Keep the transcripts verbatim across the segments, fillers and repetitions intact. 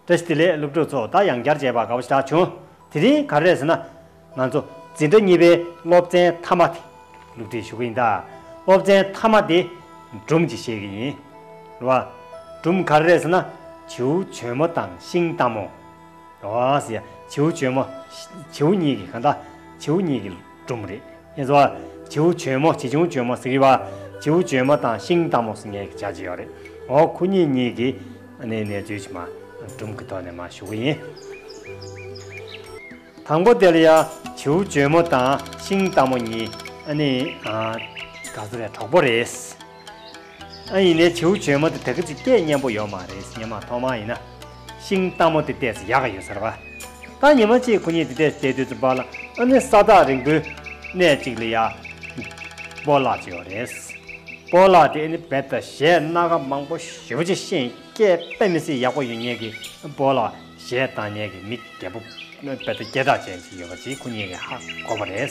བཀྲ་ཤིས་བདེ་ལེགས་སློབ་ཕྲུག་ཚོ། ད་ཡང་བསྐྱར་མཇལ་བ་དགའ་པོ་ཞེ་དྲག་བྱུང་། དེ་རིང་ག་རེ་རེད་ཟེར་ན། ང་ཚོ་འཛིན་གྲྭ་གཉིས་པའི་སློབ་ཚན་མཐའ་མ་དེ་སློབ་ཁྲིད་ཞུ་གི་ཡིན་ད། སློབ་ཚན་མཐའ་མ་དེ་སྒྲུང་ཅིག་བཤད་གི་ཡིན། རེད་བ། སྒྲུང་ག་རེ་རེད་ཟེར་ན། བྱིའུ་བྱོན་མོ་དང་ཤིང་རྟ་མོ། འོ་ཟེར་ཡ། བྱིའུ་བྱོན་མོ། བྱིའུ་གཉིས་ཀྱི་གང་ལྟར་བྱིའུ་གཉིས་ཀྱི་སྒྲུང་རེད། ཡིན་ཙང་བྱིའུ་བྱོན་མོ། བྱིའུ་བྱོན་མོ་ཟེར་གི་བ། བྱིའུ་བྱོན་མོ་དང་ཤིང་རྟ་མོ་ཟེར་མཁན་གྱི་བྱ་ཅིག་ཡོད་རེད། འོ་ཁོ་གཉིས་གཉིས་ཀྱི་ཨ་ནི་གནས་ཚུལ་ཅིག་མར་སྒྲུང་གི་ཐོག་ནས་མར་ཞུ་གི་ཡིན། དང་པོ་དེ་ལ་ཡ་བྱིའུ་བྱོན་མོ་དང་ཤིང་རྟ་མོ་གཉིས་ཨ་ནི་ཨ་ག་ཚོད་རེད། གྲོགས་པོ་རེད། ཨ་ཡིན་ནའི་བྱིའུ་བྱོན་མོ་དེ་དེ་ག་ཅིག་སྐད་སྙན་པོ་ཡོད་མ་རེད། སྔོན་མ་ཐོག་མ་ཡིན་ན་ཤིང་རྟ་མོ་དེ་ཏོག་ཙམ་ཡག་ག་ཡོད་ས་རེད་བ། ད་ཉི་མ་གཅིག་ཁོ་གཉིས་དེ་འདྲ་བསྡད་དུས་ཙམ་པ་ལ་ཨ་ནི་ས་ཐག་རིང་པོའི་གནས་གཅིག་ལ་ཡ་སྤོ་ལགས་ཅིག་ཡོད་རེད། སྤོ་ལགས་དེ་ཨ་ནི་རྦད་དེ་གཞས་སྣ་ཁ་མང་པོ་ཞེ་པོ་ཅིག་ཤེས། སྐད་དཔེ་མི་སྲིད་ཡག་པོ་ཡོད་མཁན་གྱི་སྤོ་ལགས། གཞས་བཏང་མཁན་གྱི་མི་རྒད་པོ་རྦད་དེ་སྐད་གྲགས་ཅན་ཅིག་ཡོད་པ་ཅིག་ཁོ་གཉིས་ཀྱིས་ཧ་གོ་བ་རེད།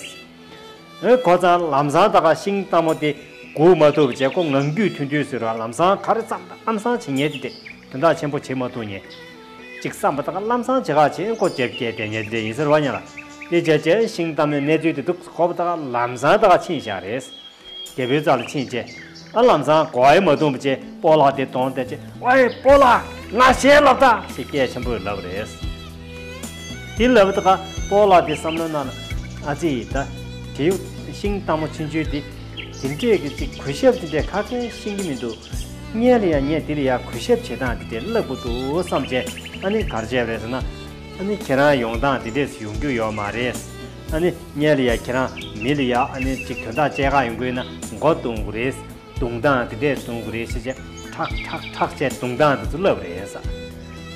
ཨེ་གོ་ཙང་ལམ་སང་ད་ག་ཤིང་རྟ་མོ་དེ་སྒུག་མ་ཐུབ་བྱས་ཁོ་ངང་རྒྱུད་མཐུན་མཐུན་བཟོས་ར། ལམ་སང་ག་རེ་བསམ་ད་ལམ་སང་བྱེད་མཁན་དེ་དེ་དོན་དག་ཆེན་པོ་བྱེད་མ་ཐུབ་མཁན་ཅིག་བསམ་པ་ད་ག་ལམ་སང་བྱེད་ག་བྱེད། ཁོ་རྒྱབ་སྐྱེལ་བསྡད་མཁན་དེ་ཡིན་ཟེར་བ་ཉག་ལ། དེ་བྱས་བྱས་ཤིང་རྟ་མོའི་གནས་ཚུལ་དེ་འདུག་གོ་བ་ད་ག་ལམ་སང་ད་ག་ཕྱིན་བཞག་རེད། རྒད་པོའི་རྩ་ལ་ཕྱིན་བྱས། ཨ་ལམ་སང་གོ་ཡ་མ་ཐུབ་པ་བྱས་སྤོ་ལགས་དེ་དོང་དེ་བྱས། ཝེ་སྤོ་ལགས། ང་གཞས་ལབ་ད་ཞེས་སྐད་ཆེན་པོས་ལབ་རེད། དེ་ལབ་ད་ག་སྤོ་ལགས་དེ་བསམ་བློའི་ནང་ལ། ཨ་ཙི་ད་བྱིའུ་ཤིང་རྟ་མོ་ཆུང་ཆུང་དེ་དེ་འདྲས་ཀྱི་ཅིག་གུས་ཞབས་དེ་འདྲས་ཁ་ཁས་ཤེས་ཀྱི་མི་འདུག་སྔོན་ལ་ཡ་ངས་དེ་ལ་ཡ་གུས་ཞབས་བྱེད་སྟངས་དེ་འདྲས་བསླབ་དགོས་འདུག་བསམ་བྱས། ཨ་ནི་ག་རེ་བྱས་པ་རེད་ཟེར་ན། ཨ་ནི་ཁྱེད་རང་ཡོང་སྟངས་དེ་འདྲས་ཡོང་རྒྱུ་ཡོད་མ་རེད། ཨ་ནི་སྔོན་ལ་ཡ་ཁྱེད་རང་མི་ལ་ཡ་ཨ་ནི་ཅིག་དོན་དག་བཅད་ག་ཡོང་གི་ཡོད་ན་མགོ་བརྡུང་དགོས་རེད། བརྡུང་སྟངས་དེ་འདྲས་བརྡུང་དགོས་རེད་ཟེར་བྱས། ཁྲག་ཁྲག་ཁྲག་བྱས་བརྡུང་སྟངས་དེ་ཚོ་བསླབ་རེད་ཟེར།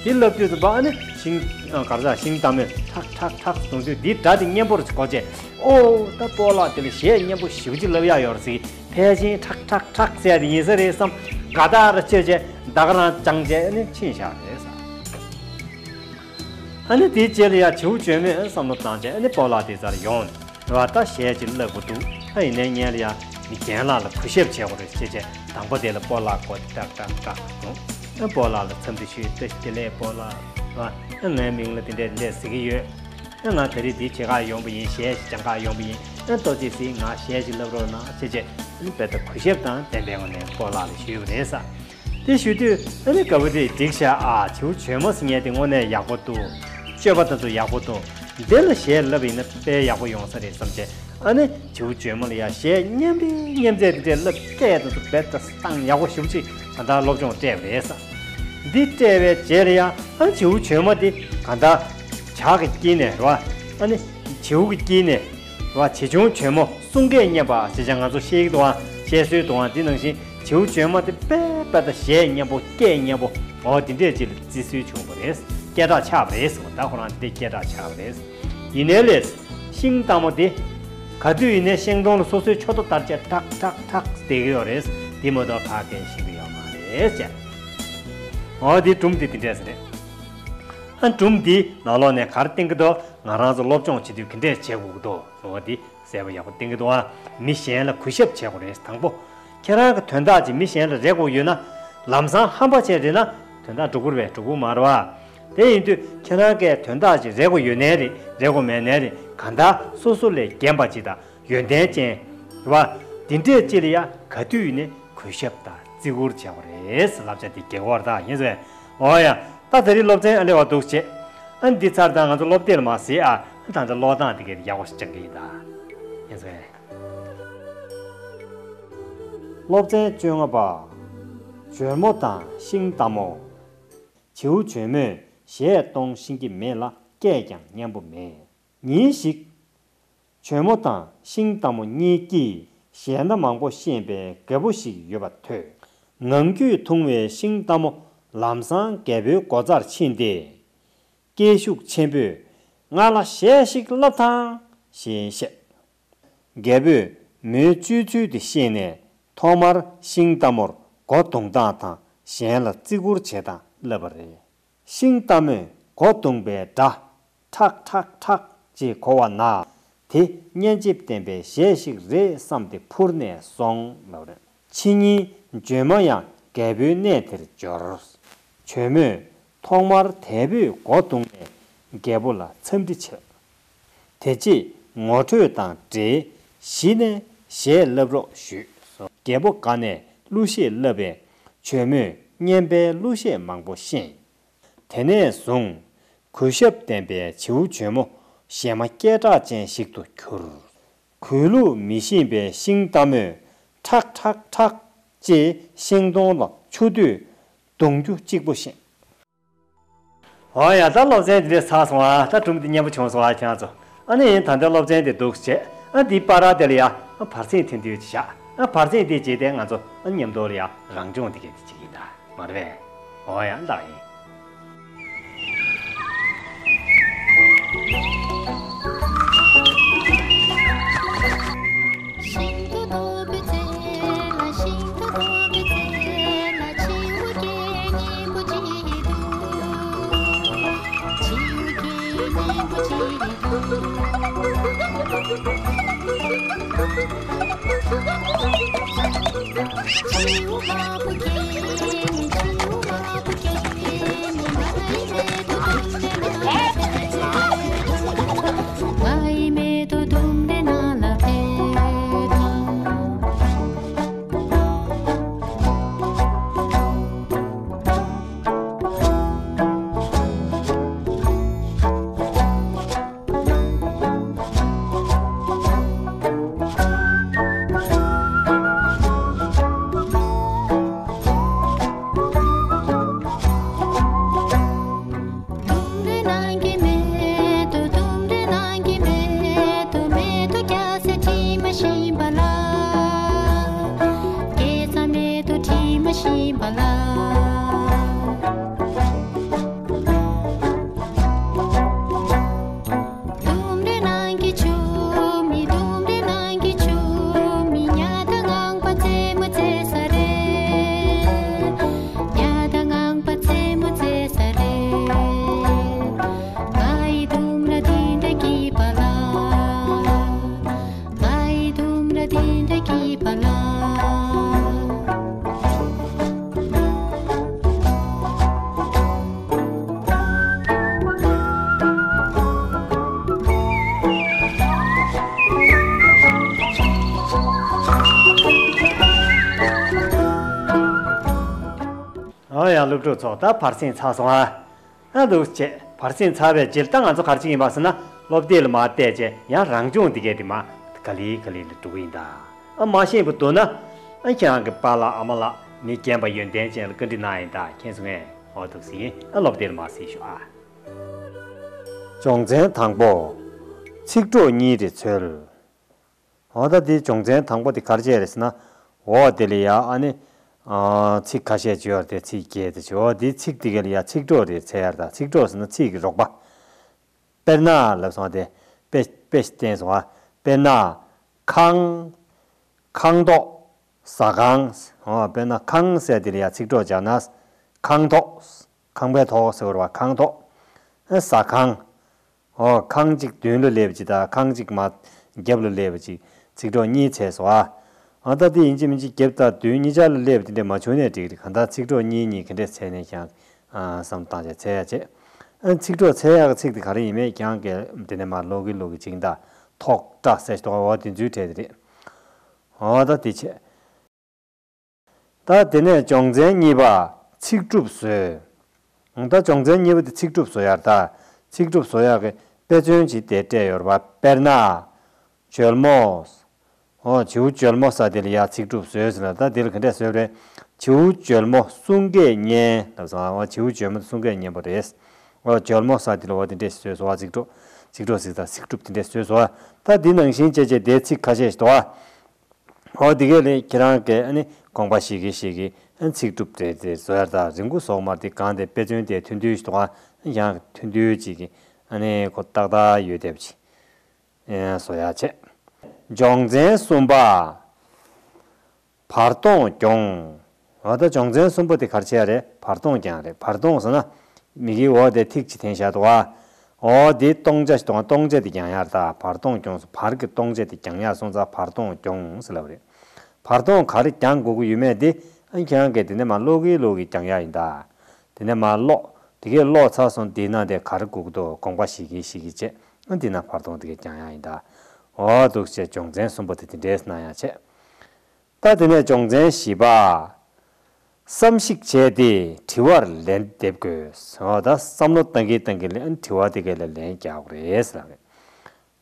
དེ་ལབ་དུས་ཙམ་པ་ཨ་ནི་ཤིང་ཨ་ག་རེ་ཟ། ཤིང་རྟ་མོས་ཁྲག་ཁྲག་ཁྲག་བརྡུང་དུས་འདིའི་སྒྲ་དེ་སྙན་པོར་གོ་བྱས། ཨོ་ད་སྤོ་ལགས་དེ་ལ་གཞས་སྙན་པོ་ཞེ་པོ་ཅིག་ལབ་ཡག་ཡོད་རེད་ཟེར། ཕལ་ཆེར་ཁྲག་ཁྲག་ཁྲག་ཟེར་ཡག་དེ་ཡིན་ས་རེད་བསམ། དགའ་ཐག་ར་ཆོད་བྱས་ད་ག་རང་བཅངས་བྱས་ཨ་ནི་ཕྱིན་བཞག་རེད་ཟེར། ཨ་ནི་དེའི་རྗེས་ལ་ཡ་བྱིའུ་བྱོན་མོས་བསམ་བློ་བཏང་བྱས་ཨ་ནི་སྤོ་ལགས་དེའི་རྩ་ལ་ཡོང་། རེད་བ། ད་གཞས་ཅིག་བསླབ་དགོས་འདུག་ཨ་ཡིན་ནའི་སྔོན་ལ་ཡ་མི་རྒན་ལགས་ལ་གུས་ཞབས་བྱེད་དགོས་རེད་ཟེར་བྱས། དང་པོ་དེ་ལ་སྤོ་ལགས་སྒོ་ཏག་ཏག་བཀག་སོང་། ཨ་སྤོ་ལགས་ལ་འཚམས་འདྲི་ཞུས། བཀྲ་ཤིས་བདེ་ལེགས་སྤོ་ལགས། རེད་བ། ཨ་ངའི་མིང་ལ་དེ་འདྲས་དེ་འདྲས་ཟེར་གྱི་ཡོད། ཨ་ང་ད་རེས་འདི་བྱེད་ག་ཡོང་པ་ཡིན། གཞས་ཞིག་སྦྱང་ག་ཡོང་པ་ཡིན། ཨ་ཏོག་ཙམ་ཟིག་ང་གཞས་ཞིག་བསླབ་རོགས་གནང་ཟེར་བྱས། ཨ་ནི་རྦད་དེ་གུས་ཞབས་དང་ལྡན་པའི་ངང་ནས་སྤོ་ལགས་ལ་ཞུས་པ་རེད་ཟེར། དེ་ཞུ་དུས་ཨ་ནི་དགའ་པོ་དེས་འགྲིག་ཤག་ཨ་བྱིའུ་བྱོན་མོ་ཟེར་མཁན་དེ་དངོས་གནས་ཡག་པོ་འདུག་སྤྱོད་པ་དེ་ཚོ་ཡག་པོ་འདུག་འདི་ལ་གཞས་བསླབ་པ་ཡིན་ན་དཔེ་ཡག་པོ་ཡོང་ས་རེད་བསམ་བྱས། ཨ་ནི་བྱིའུ་བྱོན་མོ་ལ་ཡ་གཞས་སྙན་པའི་སྙན་ཚད་དེ་འདྲས་བསླབ། སྐད་དེ་ཚོ་རྦད་དེ་གསང་ཡག་པོ་ཞེ་པོ་ཅིག་ད་ལྟ་སློབ་སྦྱོང་སྤྲད་པ་རེད་ཟེར། འདི་སྤྲད་པའི་རྗེས་ལ་ཡ་ཨ་ནི་བྱིའུ་བྱོན་མོ་དེ་གང་ལྟར་བྱ་གི་དཀྱིལ་ནས་རེད་བ། ཨ་ནི་བྱིའུ་གི་དཀྱིལ་ནས་རེད་བ། བྱིའུ་ཆུང་བྱོན་མོ་གསུང་སྐད་སྙན་པ་ཞེས་བྱ་ང་ཚོ་བཤད་ཀྱི་འདུག་ཨ། བཤད་སྲོལ་འདུག་ཨ། འདི་ནང་བཞིན་བྱིའུ་བྱོན་མོ་དེ་དཔེ་དཔེ་ད་གཞས་སྙན་པོ་སྐད་སྙན་པོ་འོ་དེ་འདྲས་ཅིག་ལ་བརྩི་སྲོལ་བྱུང་བ་རེད། སྐད་གྲགས་ཆགས་པ་རེད་ཟེར་བ། ད་ཁོ་རང་དེ་འདྲས་སྐད་གྲགས་ཆགས་པ་རེད། ཡིན་ནའི་ལས་ཤིང་རྟ་མོ་དེ་ག་དུས་ཡིན་ནའི་ཤིང་སྡོང་ལ་སོ་སོའི་ཕྱོགས་མཐའ་དར་བྱས་ཁྲག་ཁྲག་ཁྲག་བསྡད་ཀྱི་ཡོད་རེད། དེ་མ་གཏོགས་ག་གེ་ཤེས་ཀྱི་ཡོད་མ་རེད་ཅེས། འོ་དེ་སྒྲུང་དེ་དེ་འདྲས་རེད། ཨ་སྒྲུང་འདི་ནང་ལོགས་ནས་ག་རེ་བསྟན་གྱི་འདུག་ང་རང་ཚོ་སློབ་སྦྱོང་བྱེད་དུས་ག་འདྲས་བྱེད་དགོས་ཀྱི་འདུག་འོ་དེ་གསལ་པོ་ཡག་པོ་བསྟན་གྱི་འདུག་ཨ། མི་གཞན་ལ་གུས་ཞབས་བྱེད་དགོས་རེད། དང་པོ། ཁྱེད་རང་གི་དོན་དག་ཅིག་མི་གཞན་ལ་རེ་དགོས་ཡོད་ན། ལམ་སང་ཧམ་པ་བྱས་རེ་ན་དོན་དག་འགྲུབ་ཀྱི་རེད་པས། འགྲུབ་ཀྱི་མ་རེད་པ། དེ་ཡིན་དུས་ཁྱེད་རང་གིས་དོན་དག་ཅིག་རེ་དགོས་ཡོད་ནའི་རེད། རེ་དགོས་མེད་ནའི་རེད། གང་ལྟར་སོ་སོ་ལས་རྒན་པ་ཅིག་དང་ཡོན་ཏན་ཅན་རེད་པ། འདི་འདྲས་ཅིག་ལ་ཡ་ག་དུས་ཡིན་ནའི་གུས་ཞབས་དང་བརྩི་བཀུར་བྱེད་དགོས་རེད། བསླབ་བྱ་འདི་རྒྱལ་བར་དག་ཡིན་ཟེར། འོ་ཡ། ད་དེ་རིང་སློབ་ཚན་ཨ་ལེ་བ་འདུག་བྱེད། ཨ་འདི་ཚར་དང་ང་ཚོ་སློབ་དེབ་ལ་མ་གཟིགས་ཨ། ད་ལྟ་ཀློག་སྟངས་དེ་གའི་ཡག་པོ་ཞིག་སྦྱང་གི་ཡིན་ད། ཡིན་ཟེར། སློབ་ཚན་བཅོ་ལྔ་པ། བྱོན་མོ་དང་ཤིང་རྟ་མོ། བྱིའུ་བྱོན་མོས་གཞས་གཏོང་ཤེས་ཀྱི་མེད་ལ་སྐད་ཀྱང་སྙན་པོ་མེད། ཉིན་ཞིག་བྱོན་མོ་དང་ཤིང་རྟ་མོ་གཉིས་ཀྱིས་གཞས་སྣ་མང་པོ་ཤེས་པའི་རྒད་པོ་ཞིག་ཡོད་པ་ཐོས། ངང་རྒྱུད་ཐུང་བའི་ཤིང་རྟ་མོ་ལམ་སང་རྒད་པོའི་སྒོ་རྩར་ཕྱིན་ཏེ། སྐད་ཤུགས་ཆེན་པོས། ང་ལ་གཞས་ཤིག་བསླབ་དང་ཞེས་བཤད། རྒད་པོས་མོའི་སྤྱོད་ཚུལ་དེ་ཤེས་ནས་ཐོག་མར་ཤིང་རྟ་མོར་སྒོ་རྡུང་སྟངས་དང་གཞན་ལ་བརྩི་བཀུར་བྱེད་སྟངས་བསླབས་པ་རེད། ཤིང་རྟ་མོས་སྒོ་རྡུང་པའི་སྒྲ་ཁྲག་ཁྲག་ཁྲག་ཅེས་གོ་བ་ན། དེ་སྙན་འཇེབས་ལྡན་པའི་གཞས་ཤིག་རེད་བསམས་ཏེ་འཕུར་ནས་སོང་ལབ་རེད། ཕྱི་ཉིན་བྱོན་མོ་ཡང་རྒད་པོའི་གནས་དེར་འབྱོར། བྱོན་མོས་ ཐོག་མར་དལ་པོས་སྒོ་བརྡུངས་ནས་རྒྱལ་པོ་ལ་འཚམས་འདྲི་བྱ། དེ་རྗེས་ངོ་སྤྲོད་དང་འབྲེལ་གཞི་ནས་གཞས་བསླབ་རོགས་ཞུས་སོ། རྒྱལ་པོ་དགའ་ནས་གླུ་གཞས་བསླབ་པས་ཇོ་མོས་སྙན་པའི་གླུ་གཞས་མང་པོ་ཤེས། དེ་ནས་བཟུང་གུས་ཞབས་ལྡན་པའི་བྱིའུ་ཇོ་མོ་གཞས་མ་སྐད་གྲགས་ཅན་ཞིག་ཏུ་གྱུར། གུས་ལུགས་མི་ཤེས་པའི་ཤིང་རྟ་མོས་ཁྲག་ཁྲག་ཁྲག་ཅེས་ཤིང་སྡོང་ལ་ཆུ་དུས་རྡུང་རྒྱུ་གཅིག་པུ་ཤེས། འོ་ཡ། ད་སློབ་ཚན་འདི་འདྲས་ཚར་སོང་ཨ། ད་སྒྲུང་འདི་སྙན་པོ་བྱུང་སོང་ཨ་ཁྱེད་རང་ཚོ། ཨ་ནི་ད་ལྟའི་སློབ་ཚན་འདི་འདུག་བྱས། ཨ་འདིའི་བར་དེ་ལ་ཡ་ཨ་བར་གསེང་འཐེན་དུས་བཞག་ཨ་བར་གསེང་འདི་བརྗེས་ཏེ་ང་ཚོ་ཨ་མཉམ་དུ་ལ་ཡ་རང་སྦྱོང་འདི་གས་འདི་བྱེད་ཀྱི་ཡིན་ད། མ་རེད་པས། འོ་ཡ་ལགས་ཡིན། ལྡུམ་རའི་ནང་གི་ཆུ་མིག་ལྡུམ་རའི་ནང་གི་ཆུ་མིག་ཉ་དང་ངང་པ་རྩེད་མོ་རྩེ་ས་རེད། ཉ་དང་ངང་པ་རྩེད་མོ་རྩེ་ས་རེད། ང་ཡི་ལྡུམ་ར་འདི་འདྲ་སྐྱིད་པ་ལ། ང་ཡི་ལྡུམ་ར་འདི་འདྲ་སྐྱིད་པ་ལ། ཨོ་ཡ། སློབ་ཕྲུག་ཚོ་ད་བར་གསེང་ཚར་སོང་ཨ། ཨ་འདུག་བྱས། བར་གསེང་ཚར་བའི་རྗེས་ད་ང་ཚོ་ག་རེ་བྱེད་ཀྱི་ཡིན་པ་ཟེར་ན། སློབ་དེབ་ལ་མར་བལྟས་བྱས་ཡང་རང་སྦྱོང་འདི་གས་དེ་མར་ག་ལེ་ག་ལེ་ལ་འགྲོ་གི་ཡིན་ད། ཨ་མ་ཤེས་པ་འདུག་ན། ཨ་ཁྱེད་རང་གི་པཱ་ལགས་ཨ་མ་ལགས་མི་རྒན་པ་ཡོན་ཏན་ཅན་ལ་བཀའ་འདྲི་གནང་ཡིན་ད། མཁྱེན་སོང་ངས། འོ་འདུག་སེ་ཡིན། ཨ་སློབ་དེབ་ལ་མར་གཟིགས་ཤོག་ཨ། སྦྱོང་ཚན་དང་པོ། ཚིག་གྲོགས་གཉིས་རེ་འཚོལ། འོ་ད་འདི་སྦྱོང་ཚན་དང་པོ་འདི་ག་རེ་བྱས་རེད་ཟེར་ན། འོ་དེ་ལ་ཡ་ཨ་ནི། ཨ་ཚིག་ཁ་ཤས་ཅིག་ཡོད་རེད་དེ། ཚིག་བརྒྱད་དེ་ཅིག་འོ་འདི་ཚིག་འདི་ག་ལ་ཡ་ཚིག་གྲོགས་རེ་འཚོལ་ཡ་རེད་ད། ཚིག་གྲོགས་ཟེར་ན་ཚིག་གི་རོགས་པ། དཔེར་ན་ལབ་སོང་དེ། དཔེ་དཔེ་བསྟན་སོང་ཨ། དཔེར་ན། ཁང་། ཁང་ཐོག་ཟ་ཁང་། འོ་དཔེར་ན་ཁང་ཟེར་དེ་ལ་ཡ་ཚིག་གྲོགས་སྦྱར་ན། ཁང་ཐོག་ཁང་པའི་ཐོག་ཟེར་བ་རེད་པ། ཁང་ཐོག་ཨ་ཟ་ཁང་། འོ་ཁང་གཅིག་མདུན་ལ་སླེབས་པ་ཅིག་དང་ཁང་གཅིག་མ་རྒྱབ་ལ་སླེབས་པ་ཅིག་ཚིག་གྲོགས་གཉིས་འཚོལ་སོང་ཨ། ཨ་ད་དེ་ཡིན་གཅིག་མིན་གཅིག་རྒྱབ་དང་མདུན་གཉིས་ཆ་ལ་སླེབས་པ་དེ་འདྲས་མ་བྱུང་ནའི་འགྲིག་རེད། གང་ལྟར་ཚིག་གྲོགས་གཉིས་གཉིས་ག་འདྲས་འཚོལ་ནས་ཀྱང་ཨ་བསམ་བློ་བཏང་བྱས་འཚོལ་ཡ་བྱེད། ཨ་ཚིག་གྲོགས་འཚོལ་ཡག་གི་ཚིག་དེ་ག་རེ་ཡིན་མིན་ཀྱང་གི་དེ་ནས་མར་ཀློག་གིན་ཀློག་གིན་ཅིག་ད། ཐོག་སྒྲ་ཟེར་ཞིག་འདུག་ག་འོ་དེ་ཚོའི་གྲས་དེ་རེད། འོ་ད་དེ་བྱས། ད་དེ་ནས་སྦྱོང་ཚན་གཉིས་པ། ཚིག་གྲུབ་བཟོས། ད་སྦྱོང་ཚན་གཉིས་པ་དེ་ཚིག་གྲུབ་བཟོ་ཡག་རེད་ད། ཚིག་གྲུབ་བཟོ་ཡག་གི་དཔེ་མཚོན་ཅིག་དེ་སྤྲད་ཡོད་རེད་པ། དཔེར་ན། འཇོལ་མོ། འོ་བྱིའུ་འཇོལ་མོ་ཟེར་དེ་ལ་ཡ་ཚིག་གྲུབ་བཟོས་ཟེར་ན། ད་དེ་ལ་ག་འདྲས་བཟོས་རེད། བྱིའུ་འཇོལ་མོ་གསུང་སྐད་སྙན་ལབ་སོང་ཨ། འོ་བྱིའུ་འཇོལ་མོ་དེ་གསུང་སྐད་སྙན་པོ་རེད། འོ་འཇོལ་མོ་ཟེར་དེ་ལ་འོ་དེ་འདྲས་བཟོས་སོང་ཨ། ཚིག་གྲུབ། ཚིག་གྲུབ་ཟེར་ད་ཚིག་གྲུབ་དེ་འདྲས་བཟོས་སོང་ཨ། ད་འདི་ནང་བཞིན་བྱས་བྱས་དེའི་ཚིག་ཁ་ཤས་ཤིག་འདུག་ཨ། འོ་དེ་གས་ལས་ཁྱེད་རང་གིས་ཨ་ནི་དགོངས་པ་བཞེས་ཀྱིན་བཞེས་ཀྱིན་ཨ་ཚིག་གྲུབ་རེ་རེ་བཟོ་ཡ་དང་། རིང་པོ་བཟོ་མ་དེ་གང་དེ་དཔེ་མཚོན་དེ་ཐུང་ཐུང་ཞིག་འདུག་ཨ། ཡང་ཐུང་ཐུང་ཅིག་གིས་ཨ་ནི་ཁོ་ཏག་ཏག་ཡོད་བསྡད་པ་ཅིག་ཨ་བཟོ་ཡ་བྱེད། སྦྱོང་ཚན་གསུམ་པ། བར་སྟོང་རྒྱོངས། འོ་ད་སྦྱོང་ཚན་གསུམ་པོ་དེ་ག་རེ་བྱེད་ཡ་རེད། བར་སྟོང་རྒྱང་རེད། བར་སྟོང་ཟེར་ན། མིག་གིས་འོ་དེ་ཐིག་ཅིག་འཐེན་བཞག་འདུག་ག་འོ་དེ་སྟོང་ཆ་ཞིག་འདུག་ག་སྟོང་ཆ་དེ་རྒྱང་ཡ་རེད་ད། བར་སྟོང་རྒྱོངས་སོང་། བར་གྱི་སྟོང་ཆ་དེ་རྒྱང་ཡ་སོང་ཙང་བར་སྟོང་རྒྱོངས་ཟེར་ལབ་པ་རེད། བར་སྟོང་ག་རེ་རྒྱང་དགོས་ཀྱི་ཡོད་མེད་དེ་ཨ་ཁྱེད་རང་གིས་དེ་ནས་མར་ཀློག་གིན་ཀློག་གིན་རྒྱང་ཡ་ཡིན་ད། དེ་ནས་མར་ཀློག་དེ་གས་ཀློག་ཚར་སོང་དེ་ན་དེ་ག་རེ་དགོས་ཀྱི་འདུག་དགོངས་པ་བཞེས་ཀྱིན་བཞེས་ཀྱིན་བྱས། ཨ་འདི་ན་བར་སྟོང་དེ་གས་ཀྱང་ཡང་ཡིན་ད། འོ་འདུག་བྱས་སྦྱོང་ཚན་གསུམ་པོ་དེ་དེ་འདྲས་གནང་ཡག་བྱས། ད་དེ་ནས་སྦྱོང་ཚན་བཞི་པ། བསམ་གཞིག་བྱས་ཏེ་དྲི་བར་ལན་འདེབས་དགོས། འོ་ད་བསམ་བློ་བཏང་གིན་བཏང་གིན་ལ་ཨ་དྲི་བ་དེ་གས་ལ་ལན་རྒྱག་དགོས་རེད་ཟེར་ལབ་རེད།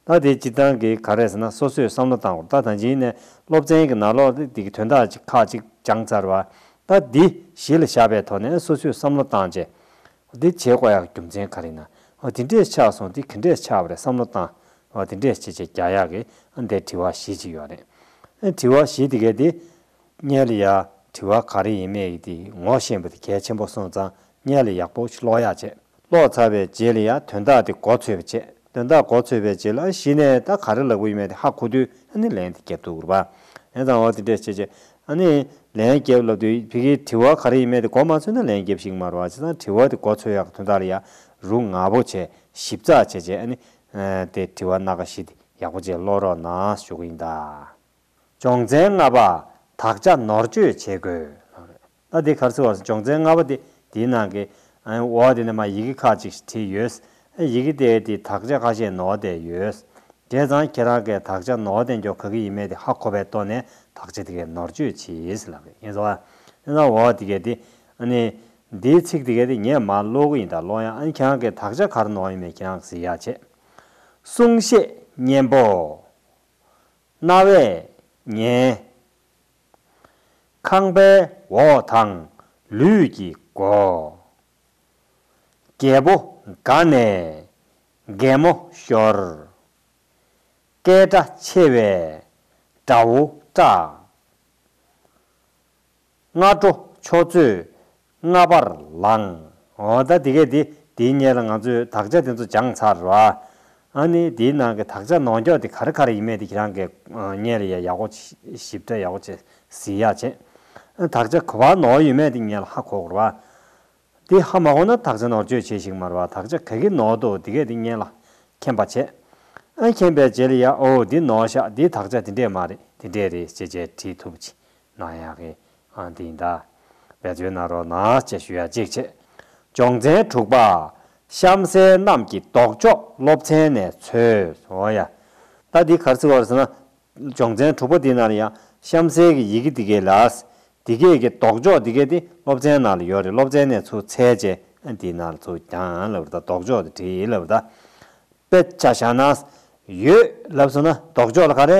ད་དེ་སྤྱིར་བཏང་གི་ག་རེ་ཟེར་ན་སོ་སོས་བསམ་བློ་བཏང་དགོས། ད་ད་ཅིང་ནས་སློབ་ཚན་གྱི་ནང་ལོགས་དེ་གི་དོན་དག་ཅིག་ཁག་ཅིག་སྦྱངས་ཚར་བ། ད་འདི་གཞི་ལ་བཞག་པའི་ཐོག་ནས་སོ་སོས་བསམ་བློ་བཏང་བྱས། འདི་བྱེད་དགོས་ཡག་རྒྱུ་མཚན་ག་རེ་ཡིན་ན། འོ་དེ་འདྲས་ཆགས་སོང་དེ་ག་འདྲས་ཆགས་པ་རེད་བསམ་བློ་བཏང་། འོ་དེ་འདྲས་བྱས་བྱས་རྒྱག་ཡག་གི་ཨ་འདི་དྲི་བ་བཞི་ཅིག་ཡོད་རེད། ཨ་དྲི་བ་བཞི་དེ་གས་དེ། སྔོན་ལ་ཡ་དྲི་བ་ག་རེ་ཡིན་མེད་ཀྱི་དེ་ངོ་ཤེས་པ་དེ་གལ་ཆེན་པོ་སོང་ཙང་སྔོན་ལ་ཡག་པོ་ཞིག་ཀློག་ཡག་བྱས། ཀློག་ཚར་བའི་རྗེས་ལ་ཡང་དོན་དག་དེ་མགོ་ཚོས་པ་བྱས། དོན་དག་མགོ་ཚོས་པའི་རྗེས་ལ་གཞི་ནས་ད་ག་རེ་ལབ་དགོས་ཡོད་མེད་དེ་ཧ་གོ་དུས་ཨ་ནི་ལན་དེ་རྒྱབ་ཐུབ་དགོས་རེད་པ། ཡིན་ཙང་འོ་དེ་འདྲས་བྱས་བྱས་ཨ་ནི་ལན་རྒྱབ་ལབ་དུས་ཕ་གིའི་དྲི་བ་ག་རེ་ཡིན་མེད་དེ་མགོ་མ་ཚོས་ན་ལན་རྒྱབ་ཤེས་ཀྱི་མ་རེད་པ། བྱས་ཙང་དྲི་བ་དེ་མགོ་ཚོས་ཡག་གི་དོན་དག་ལ་ཡ་རུ་ང་པོ་བྱས་ཞིབ་ཚགས་བྱས་བྱས་ཨ་ནི་དེ་དྲི་བ་སྣ་ཁ་བཞི་དེ་ཡག་པོ་བྱས་ཀློག་རོགས་གནང་ཞུ་གི་ཡིན་ད། སྦྱོང་ཚན་ལྔ་པ། དག་ཆ་ནོར་བཅོས་བྱེད་དགོས། ད་འདི་ག་རེ་ཟེར་བ་ཟེར་སྦྱོང་ཚན་ལྔ་པ་དེ་དེའི་ནང་གི་འོག་དེ་ནས་མར་ཡི་གེ་ཁག་ཅིག་བྲིས་ཡོད། ཡི་གེ་དེ་དེ་དག་ཆ་ཁ་ཤས་ནོར་བསྡད་ཡོད། བྱས་ཙང་ཁྱེད་རང་གིས་དག་ཆ་ནོར་བསྡད་རྒྱུ་ག་གི་ཡིན་མེད་དེ་ཧ་གོ་བའི་ཐོག་ནས་དག་ཆ་དེ་གའི་ནོར་བཅོས་བྱས་ཟེར་ལབ་གི་ཡིན་ཟེར་བ། ཡིན་ཙང་འོག་དེ་གའི་དེ་ཨ་ནི་འདིའི་ཚིག་དེ་གའི་དེ་ངས་མར་ཀློག་གི་ཡིན་ད། ཀློག་ཡང་ཨ་ནི་ཁྱེད་རང་གིས་དག་ཆ་ག་རེ་ནོར་ཡིན་མེད་ཁྱེད་རང་གིས་གཟིགས་ཡག་བྱས། གསུང་བཤད་སྙན་པོ། རྣ་བས་ཉན། ཁང་པའི་འོག་དང་ལུས་ཀྱི་སྒོ། རྒྱལ་པོ་དགའ་ནས་གད་མོ་ཤོར། སྐད་སྒྲ་ཆེ་བས་དགྲ་བོ་སྐྲག། སྔ་དྲོ་ཆུ་ཚོད་ལྔ་པར་ལངས། འོ་ད་དེ་གས་དེ་དེའི་སྔོན་ལ་ང་ཚོས་དག་ཆ་དེ་ཚོ་སྦྱངས་ཚར་ར། ཨ་ནི་དེའི་ནང་གི་དག་ཆ་ནོར་འཁྱོག་དེ་ག་རེ་ག་རེ་ཡིན་མེད་དེ་ཁྱེད་རང་གིས་སྔོན་ལ་ཡ་ཡག་པོ་ཞིབ་ཕྲ་ཡག་པོ་བྱས་གཟིགས་ཡག་བྱས། ཨ་དག་ཆ་ག་པར་ནོར་ཡོད་མེད་དེ་སྔོན་ལ་ཧ་གོ་དགོས་ར། དེ་ཧ་མ་གོ་ན་དག་ཆ་ནོར་བཅོས་བྱེད་ཤེས་ཀྱི་མ་རེད་པ། དག་ཆ་ག་གི་ནོར་འདུག་དེ་གས་དེ་སྔོན་ལ་མཁྱེན་པ་བྱས། ཨ་མཁྱེན་པའི་རྗེས་ལ་ཡ་ཨོ་འདི་ནོར་ཤག་འདི་དག་ཆ་དེ་འདྲས་མ་རེད་དེ་འདྲས་རེད་ཅེས་བྱས་བྲིས་ཐུབ་ཅིག་གནང་ཡག་གི་ཨ་འདི་ཡིན་ད། འབད་བརྩོན་གནང་རོགས་གནང་ཅེས་ཞུ་ཡ་གཅིག་བྱས། སྦྱོང་ཚན་དྲུག་པ། གཤམ་གསལ་རྣམས་ཀྱི་ལྡོག་ཕྱོགས་སློབ་ཚན་ནས་འཚོལ། འོ་ཡ། ད་འདི་ག་རེ་ཟེར་བ་རེད་ཟེར་ན། སྦྱོང་ཚན་དྲུག་པ་འདི་ནང་ལ་ཡང་གཤམ་གསལ་གྱི་ཡི་གེ་འདི་གས་ལ། འདི་གས་ཀྱི་ལྡོག་ཕྱོགས་འདི་གས་དེ་སློབ་ཚན་ནང་ལ་ཡོད་རེད། སློབ་ཚན་ནས་ཚུར་འཚོལ་བྱས་འདི་ནང་ལ་ཚུར་རྒྱག་ལབ་རེད་ད། ལྡོག་ཕྱོགས་དེ་བྲིས་ལབ་རེད་ད། དཔེ་ཆ་བཞག་ན། ཡོད་ལབ་སོང་ན་ལྡོག་ཕྱོགས་ལ་ག་རེ།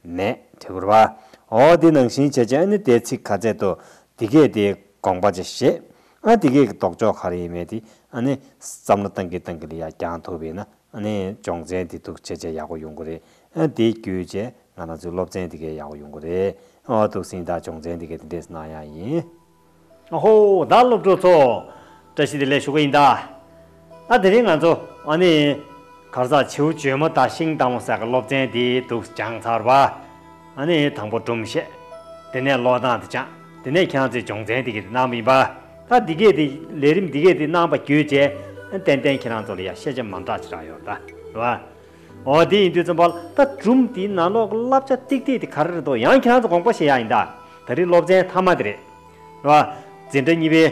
མེད་དྲི་བ་རེད་པ། འོ་འདི་ནང་བཞིན་བྱས་བྱས་ཨ་ནི་དེའི་ཚིག་ག་ཚད་དོ། འདི་གས་དེ་དགོངས་པ་ཅིག་བཞེས། ཨ་འདི་གས་ཀྱི་ལྡོག་ཕྱོགས་ག་རེ་ཡིན་མེད་དེ་ཨ་ནི་བསམ་བློ་བཏང་གིན་བཏང་གིན་ལ་ཡར་རྒྱག་ཐུབ་པ་ཡིན་ན་ཨ་ནི་སྦྱོང་ཚན་འདི་འདུག་བྱས་བྱས་ཡག་པོ་ཡོང་གི་རེད། ཨ་འདི་བརྒྱུད་བྱས་ང་རང་ཚོའི་སློབ་ཚན་འདི་གས་ཡག་པོ་ཡོང་གི་རེད། ཨོ་འདུག་སེ་ཡིན་ད། སྦྱོང་ཚན་འདི་གས་འདི་འདྲས་གནང་ཡག་ཡིན། ཨ་ཧོ། ད་སློབ་ཕྲུག་ཚོ། བཀྲ་ཤིས་བདེ་ལེགས་ཞུ་གི་ཡིན་ད། ཨ་དེ་རིང་ང་ཚོ་ཨ་ནི། གར་ས་བྱིའུ་འཇོལ་མོ་དང་ཤིང་སྡོང་མོ་ཟེར་གི་སློབ་ཚན་དེ་འདུག་སྦྱངས་ཚར་བ། ཨ་ནི་དང་པོ་སྒྲུང་བཤད། དེ་ནས་ཀློག་སྟངས་དེ་སྦྱངས། དེ་ནས་ཁྱེད་རང་ཚོའི་སྦྱོང་ཚན་དེ་གི་གནང་བ་ཡིན་པ། ད་འདི་གས་དེ་ལས་རིམ་འདི་གས་དེ་གནང་བ་བརྒྱུད་བྱས། ཏན་ཏན་ཁྱེད་རང་ཚོ་ལ་ཡ་ཤེས་བྱ་མང་དྲགས་ཅིག་རག་ཡོད་རེད་ད། རེད་བ། འོ་དེ་ཡིན་དུས་ཙམ་པ་ལ་ད་སྒྲུང་དེའི་ནང་ལོགས་ཀྱི་བསླབ་བྱ་ཏིག་ཏིག་དེ་ག་རེ་རེད་འདུག་ཡང་ཁྱེད་རང་ཚོ་དགོངས་པ་བཞེས་ཡག་ཡིན་ད། ད་རེས་སློབ་ཚན་མཐའ་མ་དེ་རེད། རེད་བ། འཛིན་གྲྭ་གཉིས་པའི་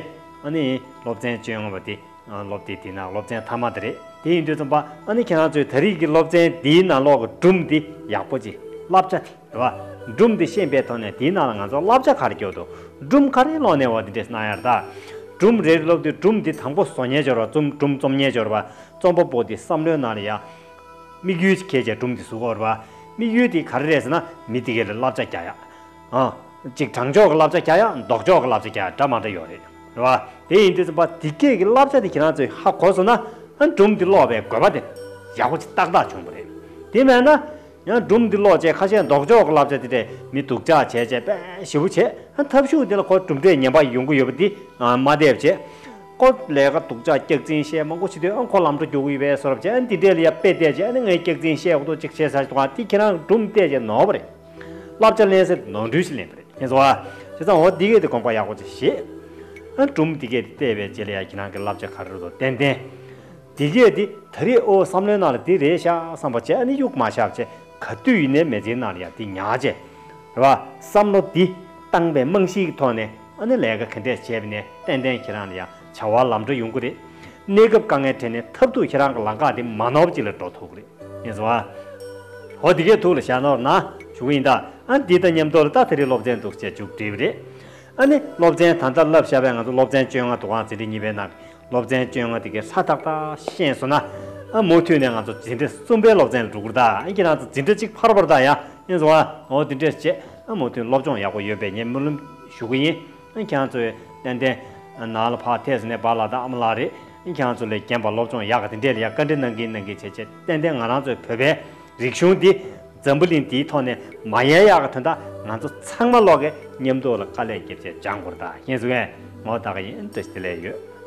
ཨ་ནི་སློབ་ཚན་བཅོ་ལྔ་པ་དེ། སློབ་དེབ་དེའི་ནང་སློབ་ཚན་མཐའ་མ་དེ་རེད། དེ་ཡིན་དུས་ཙམ་པ་ཨ་ནི་ཁྱེད་རང་ཚོས་ད་རེས་ཀྱི་སློབ་ཚན་དེའི་ནང་ལོགས་ཀྱི་སྒྲུང་དེ་ཡག་པོ་ཅིག་བསླབ་བྱ་དེ་རེད་བ། སྒྲུང་དེ་ཤེས་པའི་ཐོག་ནས་དེའི་ནང་ལ་ང་ཚོ་བསླབ་བྱ་ག་རེ་སྐྱོར་འདུག་སྒྲུང་ག་རེ་ཀློག་ནས་འོ་དེ་འདྲས་གནང་ཡག་རེད་ད། སྒྲུང་རེ་རེ་ཀློག་དུས་སྒྲུང་དེ་དང་པོ་བཟོ་མཁན་ཅིག་ཡོད་རེད་བ། རྩོམ་སྒྲུང་རྩོམ་མཁན་ཅིག་ཡོད་རེད་བ། རྩོམ་པ་པོ་དེ་བསམ་བློའི་ནང་ལ་ཡ། དམིགས་ཡུལ་ཅིག་འཁྱེར་བྱས་སྒྲུང་དེ་བཟོ་གི་ཡོད་རེད་བ། དམིགས་ཡུལ་དེ་ག་རེ་རེད་ཟེར་ན་མི་དེ་གས་ལ་བསླབ་བྱ་རྒྱག་ཡག་ཨ། གཅིག་དྲང་ཕྱོགས་ཀྱི་བསླབ་བྱ་རྒྱག་ཡག་ལྡོག་ཕྱོགས་ཀྱི་བསླབ་བྱ་རྒྱག་ཡག་འདྲ་མ་འདྲ་ཡོད་རེད། རེད་བ། དེ་ཡིན་དུས་ཙམ་པ་དེ་སྐད་ཀྱི་བསླབ་བྱ་དེ་ཁྱེད་རང་ཚོས་ཧ་གོ་སོང་ན་ཨ་སྒྲུང་དེ་ཀློག་པའི་དགོས་པ་དེ་ཡག་པོ་ཅིག་ཏག་ཏག་བྱུང་བ་རེད། དེ་མེད་ན་ཡང་སྒྲུང་དེ་ཀློག་བྱས་ཁ་ཤས་ལྡོག་ཕྱོགས་ཀྱི་བསླབ་བྱ་དེ་འདྲས་མི་སྡུག་ཅག་བྱས་བྱས་དཔེ་ཞེ་པོ་བྱས་ཨ་ཐབས་ཤུགས་དེ་ལ་ཁོ་གྲུབ་འབྲས་ངན་པ་ཡོང་གི་ཡོད་པ་དེ་མ་བསྡད་བྱས། ཁོ་ལས་ཀ་སྡུག་ཅག་སྐྱག་རྫུན་བཤད་མང་པོ་བྱེད་དུས་ཨ་ཁོ་ལམ་འགྲོ་རྒྱུག་གི་ཡོད་པས་བཟོ་འདྲ་བྱས་ཨ་འདི་འདྲས་ལ་ཡ་དཔེ་བལྟས་བྱས་ཨ་ནི་ངས་སྐྱག་རྫུན་བཤད་འོ་དོ་ཅིག་བྱས་ཚར་ཞིག་འདུག་ཨ་དེ་ཁྱེད་རང་སྒྲུང་བལྟས་བྱས་ནོར་བ་རེད། བསླབ་བྱ་ལེན་སའི་ནོར་འཁྲུལ་ཞིག་ལེན་པ་རེད། ཡིན་སོང་ཨ། བྱས་ཙང་འོ་འདི་གས་དེ་དགོངས་པ་ཡག་པོ་ཅིག་བཞེས། ཨ་སྒྲུང་འདི་གས་དེ་བལྟས་པའི་རྗེས་ལ་ཡ་ཁྱེད་རང་གི་བསླབ་བྱ་ག་རེ་རེད་འདུག་ཏན་ཏན། འདི་གས་དེ་ད་རེས་ཨོ་བསམ་བློའི་ནང་ལ་འདི་རེད་ཤག་བསམ་པ་བྱས་ཨ་ནི་གཡུག་མ་བཞག་བྱས་ག་དུས་ཡིན་ནའི་མི་ཚེའི་ནང་ལ་ཡ་འདི་ཉར་བྱས། རེད་བ། བསམ་བློ་འདི་བཏང་པའི་རྨང་གཞིའི་ཐོག་ནས་ཨ་ནི་ལས་ཀ་ག་འདྲས་བྱས་པ་ནས་ཏན་ཏན་ཁྱེད་རང་ལ་ཡ་བྱ་བ་ལམ་འགྲོ་ཡོང་གི་རེད། གནས་སྐབས་དཀའ་ངལ་འཕྲད་ནས་ཐབས་སྡུག་ཁྱེད་རང་གི་ལམ་ཁ་དེ་མ་ནོར་བ་ཅིག་ལ་འགྲོ་ཐུབ་ཀྱི་རེད། ཡིན་སོང་ཨ། འོ་དེ་གས་ཐུགས་ལ་བཞག་ནོར་ན་ཞུ་གི་ཡིན་ད། ཨ་འདི་དང་མཉམ་དུ་ལ་ད་དེ་རིང་སློབ་ཚན་འདུག་བྱས་མཇུག་སྒྲིལ་བ་རེད། ཨ་ནི་སློབ་ཚན་ད་ལྟ་བསླབ་བཞག་པའི་ང་ཚོ་སློབ་ཚན་བཅོ་ལྔ་འདུག་ཨང་འཛིན་གྲྭ་གཉིས་པའི་ནང་གི་སློབ་ཚན་བཅོ་ལྔ་དེ་གས་ཧྲ་ཐག་ཐག་ཤེས་སོང་ན། ཨ་མུ་མཐུད་ནས་ང་ཚོ་འཛིན་གྲྭ་གསུམ་པའི་སློབ་ཚན་ལ་འགྲོ་དགོས་རེད་ད། ཨ་ཁྱེད་རང་ཚོ་འཛིན་གྲྭ་གཅིག་ཕར་བར་ད་ཡ་ཡིན་སོང་ཨ། འོ་དེ་འདྲས་བྱས་ཨ་མུ་མཐུད་སློབ་སྦྱོང་ཡག་པོ་ཡོད་པའི་ངས་སྨོན་ལམ་ཞུ་གི་ཡིན། ཨ་ཁྱེད་རང་ཚོས་ཏན་ཏན་ནང་ལ་ཕར་ཐད་ཟིན་ནས་བར་ལ་ད་ཨ་མ་ལགས་རེད། ཨ་ཁྱེད་རང་ཚོ་ལས་རྒན་པ་སློབ་སྦྱོང་ཡག་ག་དེ་འདྲས་ལ་ཡ་བཀའ་འདྲི་གནང་གིན་གནང་གིན་བྱས་བྱས་ཏན་ཏན་ང་རང་ཚོའི་བོད་པའི་རིག་གཞུང་འདི་འཛམ་བུ་གླིང་འདིའི་ཐོག་ནས་མ་ཡལ་ཡག་གི་དོན་དག་ང་ཚོ་ཚང་མ་ལོག་གི་མཉམ་དུ་ལ་དཀའ་ལས་བརྒྱབ་བྱས་སྦྱང་དགོས་རེད་ད། ཤེས་སོང་ངས་ངོ་ད་ག་ཡིན་བཀྲ་ཤིས་བདེ་ལེགས་ཡོད།